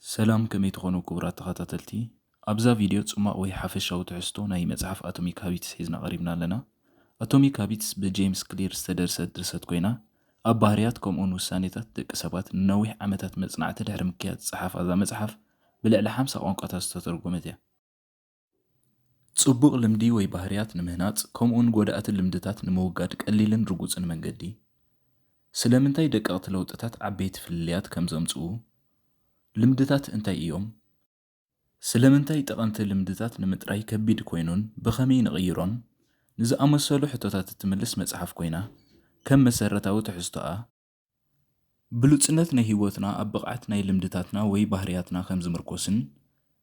ሰላም፣ ከመይ ትኾኑ ክቡራት ተኸታተልቲ? ኣብዛ ቪድዮ ጽማቕ ወይ ሓፈሻዊ ትሕዝቶ ናይ መጽሓፍ ኣቶሚክ ሃቢትስ ሒዝና ቀሪብና ኣለና። ኣቶሚክ ሃቢትስ ብጄምስ ክሊር ዝተደርሰት ድርሰት ኮይና፣ ኣብ ባህርያት ከምኡውን ውሳኔታት ደቂ ሰባት ንነዊሕ ዓመታት መጽናዕቲ ድሕሪ ምክያድ ዝጸሓፋ እዛ መጽሓፍ ብልዕሊ ሓምሳ ቋንቋታት ዝተተርጎመት እያ። ጽቡቕ ልምዲ ወይ ባህርያት ንምህናጽ ከምኡውን ጎዳእቲ ልምድታት ንምውጋድ ቀሊልን ርጉጽን መንገዲ። ስለምንታይ ደቀቕቲ ለውጥታት ዓበይቲ ፍልልያት ከም ዘምጽኡ፣ ልምድታት እንታይ እዮም? ስለምንታይ ጠቐምቲ ልምድታት ንምጥራይ ከቢድ ኮይኑን ብኸመይ ንቕይሮን ንዝኣመሰሉ ሕቶታት እትምልስ መጽሓፍ ኮይና፣ ከም መሰረታዊ ትሕዝቶኣ፣ ብሉጽነት ናይ ህይወትና ኣብ ብቕዓት ናይ ልምድታትና ወይ ባህርያትና ከም ዝምርኮስን፣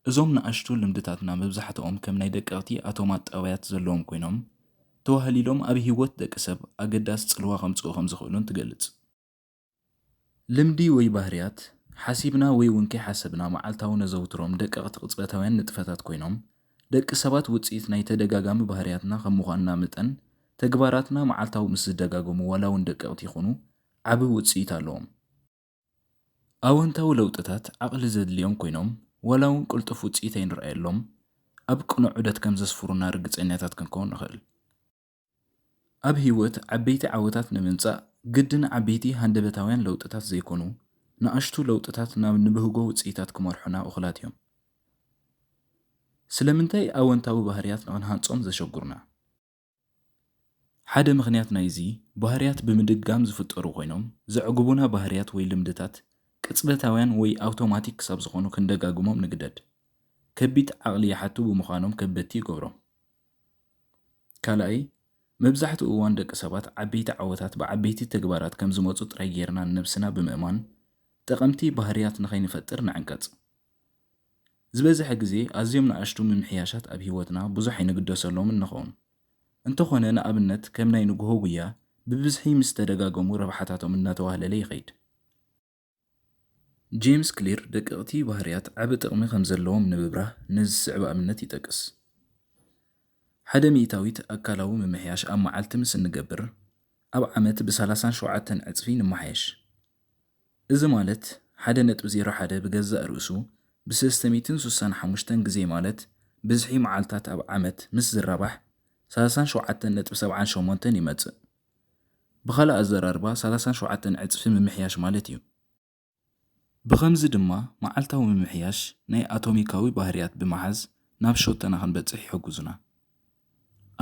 እዞም ንኣሽቱ ልምድታትና መብዛሕትኦም ከም ናይ ደቀቕቲ ኣቶማት ጠባያት ዘለዎም ኮይኖም፣ ተዋህሊሎም ኣብ ህይወት ደቂ ሰብ ኣገዳሲ ጽልዋ ከምጽኡ ከም ዝኽእሉን ትገልጽ። ልምዲ ወይ ባህርያት፣ ሓሲብና ወይ እውን ከይሓሰብና መዓልታዊ ነዘውትሮም ደቀቕቲ ቅጽበታውያን ንጥፈታት ኮይኖም፣ ደቂ ሰባት ውጽኢት ናይ ተደጋጋሚ ባህርያትና ከም ምዃንና መጠን፣ ተግባራትና መዓልታዊ ምስ ዝደጋገሙ ዋላ እውን ደቀቕቲ ይኹኑ፣ ዓቢ ውጽኢት ኣለዎም። ኣወንታዊ ለውጥታት ዓቕሊ ዘድልዮም ኮይኖም፣ ዋላ እውን ቅልጡፍ ውጽኢት ኣይንረኣየሎም፣ ኣብ ቅኑዕ ዑደት ከም ዘስፍሩና ርግጸኛታት ክንከውን ንኽእል። ኣብ ህይወት ዓበይቲ ዓወታት ንምምጻእ ግድን ዓበይቲ ሃንደበታውያን ለውጥታት ዘይኮኑ፣ ንኣሽቱ ለውጥታት ናብ ንብህጎ ውጽኢታት ክመርሑና እኹላት እዮም። ስለምንታይ ኣወንታዊ ባህርያት ንኽንሃንጾም ዘሸጉርና? ሓደ ምኽንያት ናይዚ፣ ባህርያት ብምድጋም ዝፍጠሩ ኮይኖም፣ ዘዕግቡና ባህርያት ወይ ልምድታት ቅጽበታውያን ወይ ኣውቶማቲክ ክሳብ ዝኾኑ ክንደጋግሞም ንግደድ። ከቢድ ዓቕሊ ይሓቱ ብምዃኖም ከበድቲ ይገብሮም። ካልኣይ፣ መብዛሕትኡ እዋን ደቂ ሰባት ዓበይቲ ዓወታት ብዓበይቲ ተግባራት ከም ዝመጹ ጥራይ ጌርና ንነብስና ብምእማን፣ ጠቐምቲ ባህርያት ንኸይንፈጥር ንዕንቀጽ። ዝበዝሐ ግዜ ኣዝዮም ንኣሽቱ ምምሕያሻት ኣብ ህይወትና ብዙሕ ኣይንግደሰሎምን ንኸውን። እንተኾነ፣ ንኣብነት፣ ከም ናይ ንግሆ ጉያ ብብዝሒ ምስ ተደጋገሙ ረብሓታቶም እናተዋህለለ ይኸይድ። ጄምስ ክሊር ደቀቕቲ ባህርያት ዓቢ ጥቕሚ ከም ዘለዎም ንምብራህ ነዚ ዝስዕብ ኣብነት ይጠቅስ። ሓደ ሚእታዊት ኣካላዊ ምምሕያሽ ኣብ መዓልቲ ምስ እንገብር፣ ኣብ ዓመት ብ ሰላሳን ሸውዓተን ዕጽፊ ንመሓየሽ። እዚ ማለት፣ ሓደ ነጥቢ ዜሮ ሓደ ብገዛእ ርእሱ ብ ሰለስተ ሚእትን ስሳን ሓሙሽተን ግዜ፣ ማለት ብዝሒ መዓልታት ኣብ ዓመት ምስ ዝራባሕ፣ ሰላሳን ሸውዓተን ነጥቢ ሰብዓን ሸሞንተን ይመጽእ። ብኻልእ ኣዘራርባ፣ ሰላሳን ሸውዓተን ዕጽፊ ምምሕያሽ ማለት እዩ። ብኸምዚ ድማ፣ መዓልታዊ ምምሕያሽ ናይ ኣቶሚካዊ ባህርያት ብምሓዝ ናብ ሸቶና ክንበጽሕ ይሕግዙና።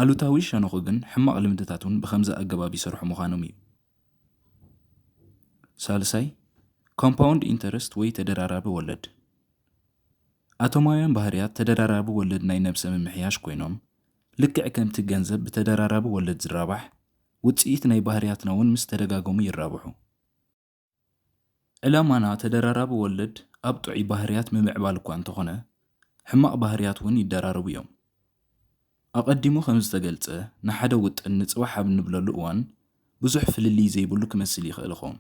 ኣሉታዊ ሸነኹ ግን፣ ሕማቕ ልምድታት እውን ብኸምዚ ኣገባብ ይሰርሑ ምዃኖም እዩ። ሳልሳይ፣ ኮምፓውንድ ኢንተረስት ወይ ተደራራቢ ወለድ። ኣቶማውያን ባህርያት ተደራራቢ ወለድ ናይ ነብሰ ምምሕያሽ ኮይኖም፣ ልክዕ ከምቲ ገንዘብ ብተደራራቢ ወለድ ዝራባሕ፣ ውጽኢት ናይ ባህርያትና እውን ምስ ተደጋገሙ ይራብሑ። ዕላማና ተደራራቢ ወለድ ኣብ ጥዑይ ባህርያት ምምዕባል እኳ እንተኾነ፣ ሕማቕ ባህርያት እውን ይደራረቡ እዮም። ኣቐዲሙ ከም ዝተገልጸ፣ ንሓደ ውጥን ንጽባሕ ኣብ እንብለሉ እዋን፣ ብዙሕ ፍልልይ ዘይብሉ ክመስል ይኽእል ይኸውን።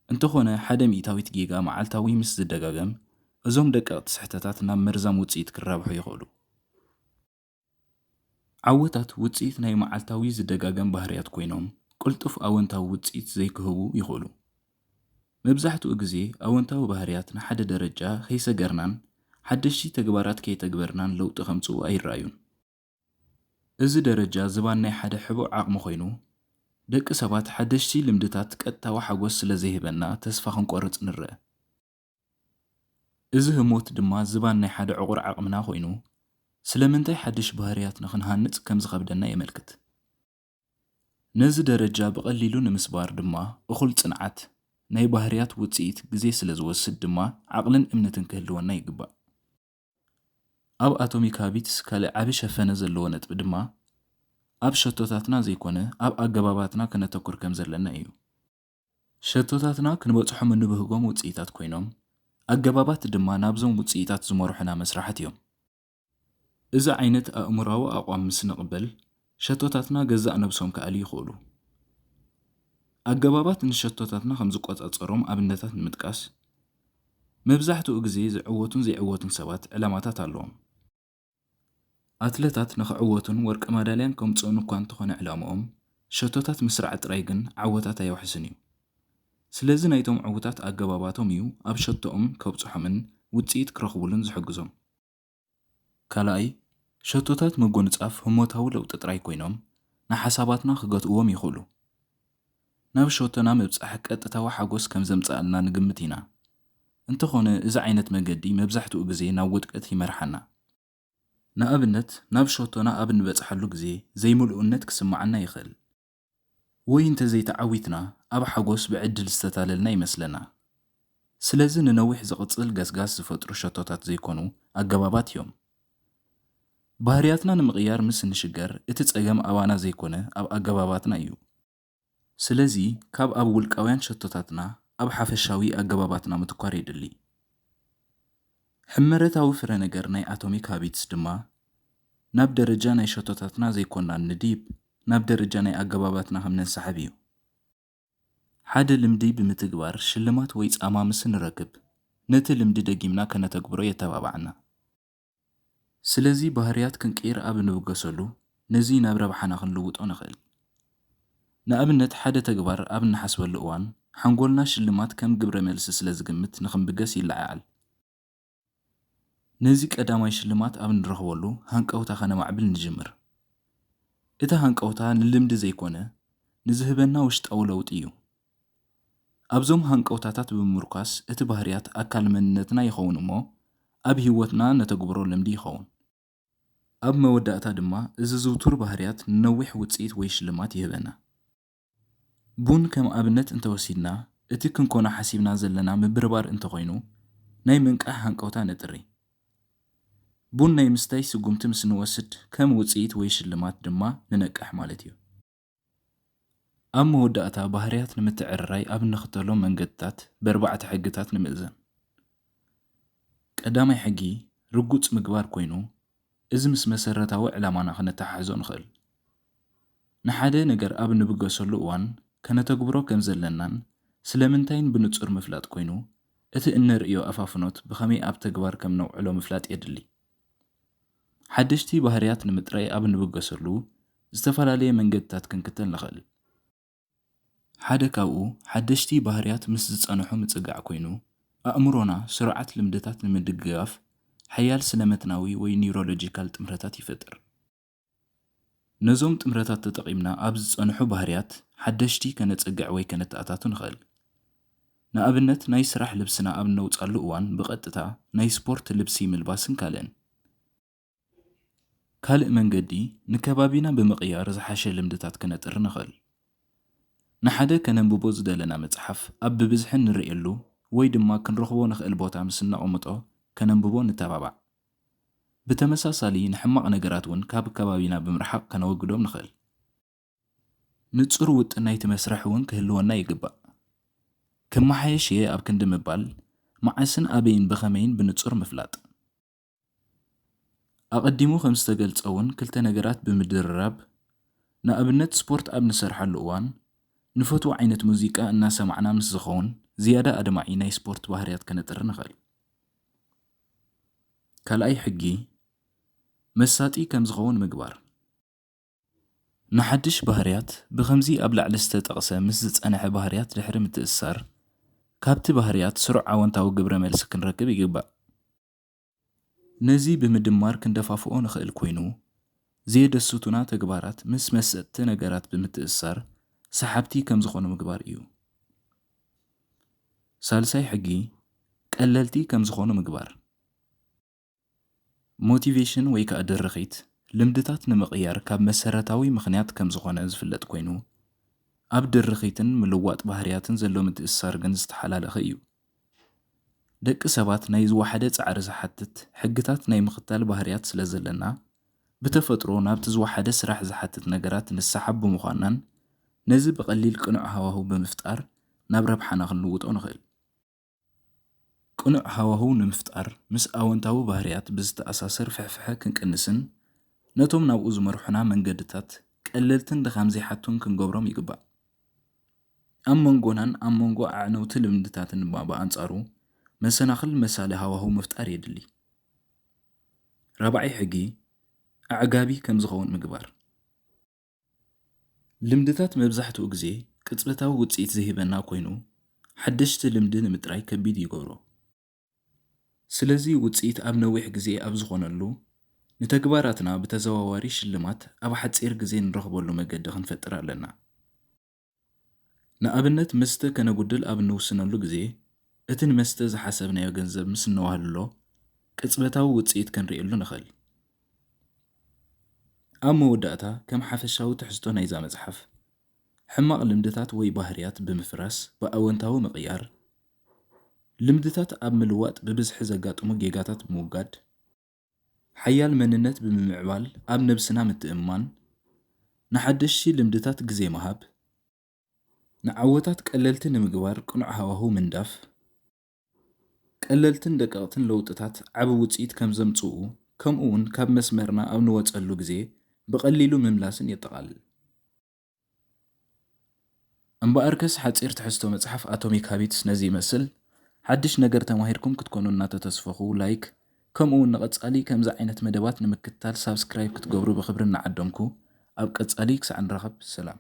እንተኾነ፣ ሓደ ሚእታዊት ጌጋ መዓልታዊ ምስ ዝደጋገም፣ እዞም ደቀቕቲ ስሕተታት ናብ መርዛም ውጽኢት ክራብሑ ይኽእሉ። ዓወታት ውጽኢት ናይ መዓልታዊ ዝደጋገም ባህርያት ኮይኖም፣ ቅልጡፍ ኣወንታዊ ውጽኢት ዘይክህቡ ይኽእሉ። መብዛሕትኡ ግዜ፣ ኣወንታዊ ባህርያት ንሓደ ደረጃ ከይሰገርናን ሓደሽቲ ተግባራት ከይተግበርናን ለውጢ ከምጽኡ ኣይረኣዩን። እዚ ደረጃ ዝባን ናይ ሓደ ሕቡእ ዓቕሚ ኮይኑ፣ ደቂ ሰባት ሓደሽቲ ልምድታት ቀጥታዊ ሓጎስ ስለ ዘይህበና ተስፋ ክንቆርጽ ንረአ። እዚ ህሞት ድማ ዝባን ናይ ሓደ ዕቑር ዓቕምና ኮይኑ፣ ስለምንታይ ሓድሽ ባህርያት ንኽንሃንጽ ከም ዝኸብደና የመልክት። ነዚ ደረጃ ብቐሊሉ ንምስባር ድማ፣ እኹል ጽንዓት፣ ናይ ባህርያት ውጽኢት ግዜ ስለ ዝወስድ ድማ፣ ዓቕልን እምነትን ክህልወና ይግባእ። ኣብ ኣቶሚክ ሃቢትስ ካልእ ዓቢ ሸፈነ ዘለዎ ነጥቢ ድማ፣ ኣብ ሸቶታትና ዘይኮነ፣ ኣብ ኣገባባትና ከነተኩር ከም ዘለና እዩ። ሸቶታትና ክንበጽሖም እንብህጎም ውጽኢታት ኮይኖም፣ ኣገባባት ድማ ናብዞም ውጽኢታት ዝመርሑና መስራሓት እዮም። እዚ ዓይነት ኣእምሮኣዊ ኣቋም ምስ ንቕበል፣ ሸቶታትና ገዛእ ነብሶም ክኣልዩ ይኽእሉ። ኣገባባት ንሸቶታትና ከም ዝቆጻጸሮም ኣብነታት ንምጥቃስ፣ መብዛሕትኡ ግዜ ዝዕወቱን ዘይዕወቱን ሰባት ዕላማታት ኣለዎም። ኣትለታት ንኽዕወቱን ወርቂ ማዳልያን ከምጽኡን እኳ እንተኾነ ዕላምኦም፣ ሸቶታት ምስራዕ ጥራይ ግን ዓወታት ኣየውሕስን እዩ። ስለዚ ናይቶም ዕዉታት ኣገባባቶም እዩ ኣብ ሸቶኦም ከብጽሖምን ውጽኢት ክረኽቡሉን ዝሕግዞም። ካልኣይ፣ ሸቶታት ምጉንጻፍ ህሞታዊ ለውጢ ጥራይ ኮይኖም ንሓሳባትና ክገትእዎም ይኽእሉ። ናብ ሸቶና ምብጻሕ ቀጥታዊ ሓጎስ ከም ዘምጽኣልና ንግምት ኢና። እንተኾነ እዚ ዓይነት መገዲ መብዛሕትኡ ግዜ ናብ ውድቀት ይመርሓና። ንኣብነት፣ ናብ ሸቶና ኣብ እንበጽሓሉ ግዜ ዘይምሉእነት ክስምዓና ይኽእል። ወይ እንተዘይተዓዊትና ኣብ ሓጎስ ብዕድል ዝተታለልና ይመስለና። ስለዚ ንነዊሕ ዝቕጽል ገስጋስ ዝፈጥሩ ሸቶታት ዘይኮኑ ኣገባባት እዮም። ባህርያትና ንምቕያር ምስ እንሽገር እቲ ጸገም ኣባና ዘይኮነ ኣብ ኣገባባትና እዩ። ስለዚ ካብ ኣብ ውልቃውያን ሸቶታትና ኣብ ሓፈሻዊ ኣገባባትና ምትኳር የድሊ። ሕመረታዊ ፍረ ነገር ናይ ኣቶሚክ ሃቢትስ ድማ ናብ ደረጃ ናይ ሸቶታትና ዘይኮና ንዲብ ናብ ደረጃ ናይ ኣገባባትና ከም ነንሰሓብ እዩ። ሓደ ልምዲ ብምትግባር ሽልማት ወይ ጻማ ምስ ንረክብ ነቲ ልምዲ ደጊምና ከነተግብሮ የተባብዓና። ስለዚ ባህርያት ክንቅይር ኣብ እንብገሰሉ ነዚ ናብ ረብሓና ክንልውጦ ንኽእል። ንኣብነት ሓደ ተግባር ኣብ እንሓስበሉ እዋን ሓንጎልና ሽልማት ከም ግብረ መልሲ ስለ ዝግምት ንኽንብገስ ይለዓዓል። ነዚ ቀዳማይ ሽልማት ኣብ እንረኽበሉ ሃንቀውታ ከነማዕብል ንጅምር። እቲ ሃንቀውታ ንልምዲ ዘይኮነ ንዝህበና ውሽጣዊ ለውጢ እዩ። ኣብዞም ሃንቀውታታት ብምምርኳስ እቲ ባህርያት ኣካል መንነትና ይኸውን እሞ ኣብ ህይወትና ነተግብሮ ልምዲ ይኸውን። ኣብ መወዳእታ ድማ እዚ ዝውቱር ባህርያት ንነዊሕ ውጽኢት ወይ ሽልማት ይህበና። ቡን ከም ኣብነት እንተወሲድና እቲ ክንኮኖ ሓሲብና ዘለና ምብርባር እንተኾይኑ ናይ ምንቃሕ ሃንቀውታ ነጥሪ። ቡን ናይ ምስታይ ስጉምቲ ምስ ንወስድ ከም ውጽኢት ወይ ሽልማት ድማ ንነቅሕ ማለት እዩ። ኣብ መወዳእታ ባህርያት ንምትዕርራይ ኣብ እንኽተሎም መንገድታት ብኣርባዕተ ሕግታት ንምእዘን። ቀዳማይ ሕጊ ርጉጽ ምግባር ኮይኑ እዚ ምስ መሰረታዊ ዕላማና ክነተሓሕዞ ንኽእል። ንሓደ ነገር ኣብ እንብገሰሉ እዋን ከነተግብሮ ከም ዘለናን ስለምንታይን ብንጹር ምፍላጥ ኮይኑ እቲ እነርእዮ ኣፋፍኖት ብኸመይ ኣብ ተግባር ከም ነውዕሎ ምፍላጥ የድሊ። ሓደሽቲ ባህርያት ንምጥራይ ኣብ እንብገሰሉ ዝተፈላለየ መንገድታት ክንክተል ንኽእል። ሓደ ካብኡ ሓደሽቲ ባህርያት ምስ ዝጸንሑ ምጽጋዕ ኮይኑ ኣእምሮና ስሩዓት ልምድታት ንምድግጋፍ ሓያል ስነ መትናዊ ወይ ኒውሮሎጂካል ጥምረታት ይፈጥር። ነዞም ጥምረታት ተጠቒምና ኣብ ዝጸንሑ ባህርያት ሓደሽቲ ከነጸግዕ ወይ ከነተኣታቱ ንኽእል። ንኣብነት ናይ ስራሕ ልብስና ኣብ እነውጻሉ እዋን ብቐጥታ ናይ ስፖርት ልብሲ ምልባስን ካልእን። ካልእ መንገዲ ንከባቢና ብምቕያር ዝሓሸ ልምድታት ክነጥሪ ንኽእል። ንሓደ ከነንብቦ ዝደለና መጽሓፍ ኣብ ብብዝሒ ንርእየሉ ወይ ድማ ክንረኽቦ ንኽእል ቦታ ምስ እነቐምጦ ከነንብቦ ንተባባዕ። ብተመሳሳሊ ንሕማቕ ነገራት እውን ካብ ከባቢና ብምርሓቕ ከነወግዶም ንኽእል። ንጹር ውጥን ናይቲ መስርሕ እውን ክህልወና ይግባእ። ክመሓየሽ እየ ኣብ ክንዲ ምባል መዓስን ኣበይን ብኸመይን ብንጹር ምፍላጥ። ኣቐዲሙ ከም ዝተገልጸ እውን ክልተ ነገራት ብምድርራብ ንኣብነት ስፖርት ኣብ ንሰርሓሉ እዋን ንፈትዎ ዓይነት ሙዚቃ እናሰማዕና ምስ ዝኸውን ዝያዳ ኣድማዒ ናይ ስፖርት ባህርያት ከነጥሪ ንኽእል። ካልኣይ ሕጊ መሳጢ ከም ዝኸውን ምግባር። ንሓድሽ ባህርያት ብኸምዚ ኣብ ላዕሊ ዝተጠቕሰ ምስ ዝጸንሐ ባህርያት ድሕሪ ምትእስሳር ካብቲ ባህርያት ስሩዕ ኣወንታዊ ግብረ መልሲ ክንረክብ ይግባእ። ነዚ ብምድማር ክንደፋፍኦ ንኽእል ኮይኑ፣ ዘየደስቱና ተግባራት ምስ መሰጥቲ ነገራት ብምትእስሳር ሰሓብቲ ከም ዝኾኑ ምግባር እዩ። ሳልሳይ ሕጊ፣ ቀለልቲ ከም ዝኾኑ ምግባር። ሞቲቬሽን ወይ ከኣ ድርኺት፣ ልምድታት ንምቕያር ካብ መሰረታዊ ምኽንያት ከም ዝኾነ ዝፍለጥ ኮይኑ፣ ኣብ ድርኺትን ምልዋጥ ባህርያትን ዘሎ ምትእስሳር ግን ዝተሓላለኸ እዩ። ደቂ ሰባት ናይ ዝወሓደ ጻዕሪ ዝሓትት ሕግታት ናይ ምኽታል ባህርያት ስለ ዘለና፣ ብተፈጥሮ ናብቲ ዝወሓደ ስራሕ ዝሓትት ነገራት ንሰሓብ ብምዃንናን ነዚ ብቐሊል ቅኑዕ ሃዋህው ብምፍጣር ናብ ረብሓና ክንልውጦ ንኽእል። ቅኑዕ ሃዋህው ንምፍጣር ምስ ኣወንታዊ ባህርያት ብዝተኣሳሰር ፍሕፍሐ ክንቅንስን ነቶም ናብኡ ዝመርሑና መንገድታት ቀለልትን ድኻም ዘይሓቱን ክንገብሮም ይግባእ። ኣብ መንጎናን ኣብ መንጎ ኣዕነውቲ ልምድታትን ድማ ብኣንጻሩ መሰናኽል መሳሊ ሃዋህው ምፍጣር የድሊ። ራብዓይ ሕጊ ኣዕጋቢ ከም ዝኸውን ምግባር። ልምድታት መብዛሕትኡ ግዜ ቅጽበታዊ ውጽኢት ዝህበና ኮይኑ ሓደሽቲ ልምዲ ንምጥራይ ከቢድ ይገብሮ። ስለዚ ውጽኢት ኣብ ነዊሕ ግዜ ኣብ ዝኾነሉ፣ ንተግባራትና ብተዘዋዋሪ ሽልማት ኣብ ሓጺር ግዜ ንረኽበሉ መገዲ ክንፈጥር ኣለና። ንኣብነት መስተ ከነጉድል ኣብ እንውስነሉ ግዜ፣ እቲ ንመስተ ዝሓሰብናዮ ገንዘብ ምስ እነዋህልሎ፣ ቅጽበታዊ ውጽኢት ክንርእየሉ ንኽእል። ኣብ መወዳእታ፣ ከም ሓፈሻዊ ትሕዝቶ ናይዛ መጽሓፍ፣ ሕማቕ ልምድታት ወይ ባህርያት ብምፍራስ ብኣወንታዊ ምቕያር፣ ልምድታት ኣብ ምልዋጥ ብብዝሒ ዘጋጥሙ ጌጋታት ብምውጋድ፣ ሓያል መንነት ብምምዕባል ኣብ ነብስና ምትእምማን፣ ንሓደሽቲ ልምድታት ግዜ ምሃብ፣ ንዓወታት ቀለልቲ ንምግባር ቅኑዕ ሃዋህው ምንዳፍ፣ ቀለልትን ደቀቕትን ለውጥታት ዓቢ ውጽኢት ከም ዘምጽኡ፣ ከምኡ እውን ካብ መስመርና ኣብ ንወጸሉ ግዜ ብቐሊሉ ምምላስን የጠቓልል። እምበኣርከስ ሓጺር ትሕዝቶ መጽሓፍ ኣቶሚክ ሃቢትስ ነዚ ይመስል። ሓድሽ ነገር ተማሂርኩም ክትኮኑ እናተተስፈኹ ላይክ፣ ከምኡ እውን ንቐጻሊ ከምዚ ዓይነት መደባት ንምክትታል ሳብስክራይብ ክትገብሩ ብኽብሪ እናዓደምኩ ኣብ ቀጻሊ ክሳዕ ንራኸብ ሰላም።